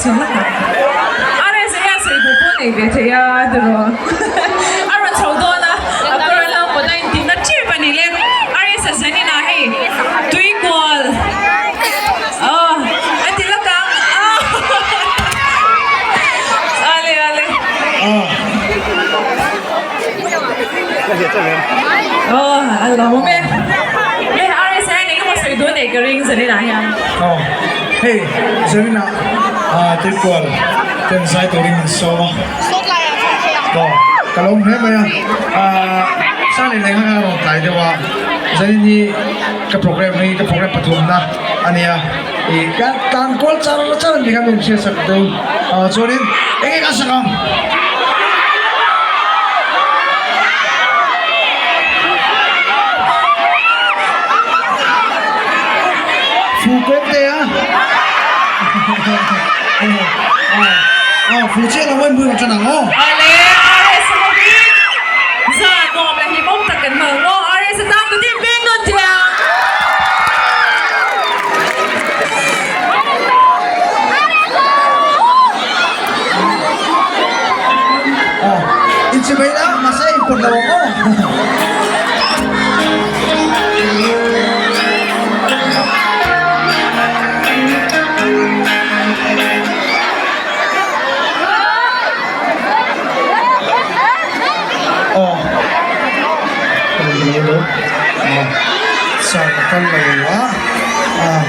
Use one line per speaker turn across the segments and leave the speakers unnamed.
chhin lak ang. RSA hian sawi duh pawh nei ve thei a tiraw. A rawn chho dawn a, a kawr a lo pawt a intihna tep a ni le. RSA zaninah hei tuikual aw a ti lak ang ale ale. Aw a lawm e. Hei RSA hian engemaw sawi duh nei ka ring zaninah hian.
Aw hei zaninah tuikual ten zai turin min sawm a. Aw ka lawm hle mai a. Sani leh nghak a rawn tlai deuh a. Zanin hi ka program hi ka program pathumna a nia. Ih ka tan kual char char a ni kha min hriatsak deuh. Chuanin eng nge ka sak ang? Fu kawng te a Fu chiah lo mawi mui tan ang aw.
Ale RS hovin zan nuam leh hlimawm tak kan hmang aw RS atan tu team peng nawn che ang.
Aw inchimei la mahse a inpawt lo ang aw. Aw hello aw sound a kal lo a ah.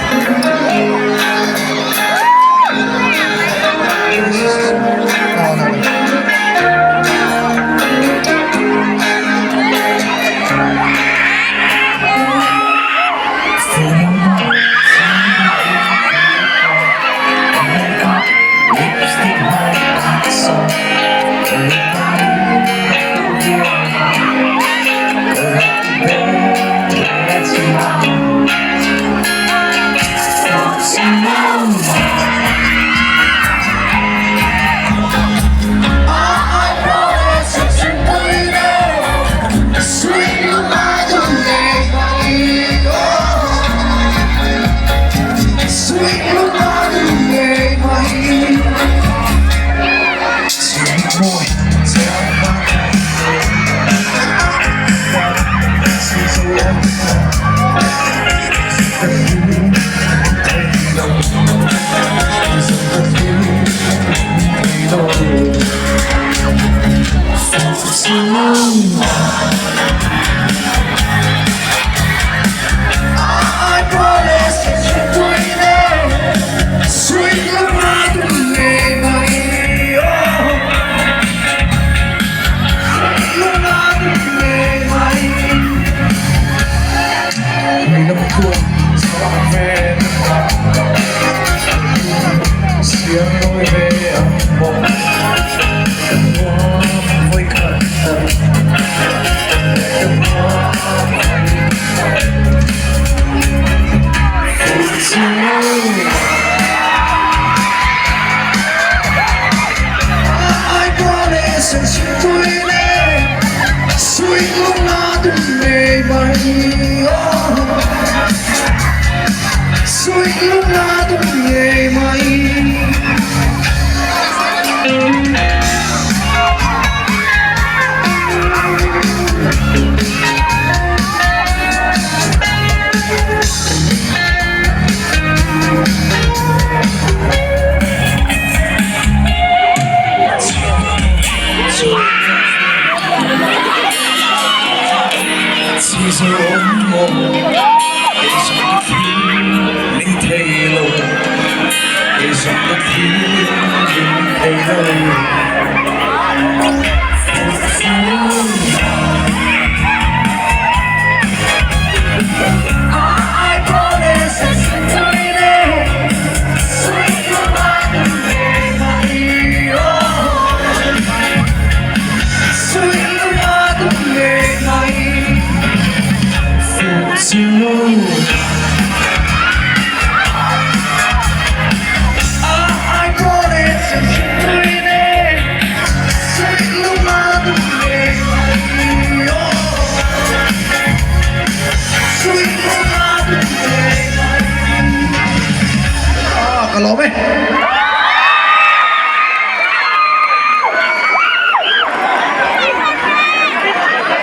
Ka lawm e.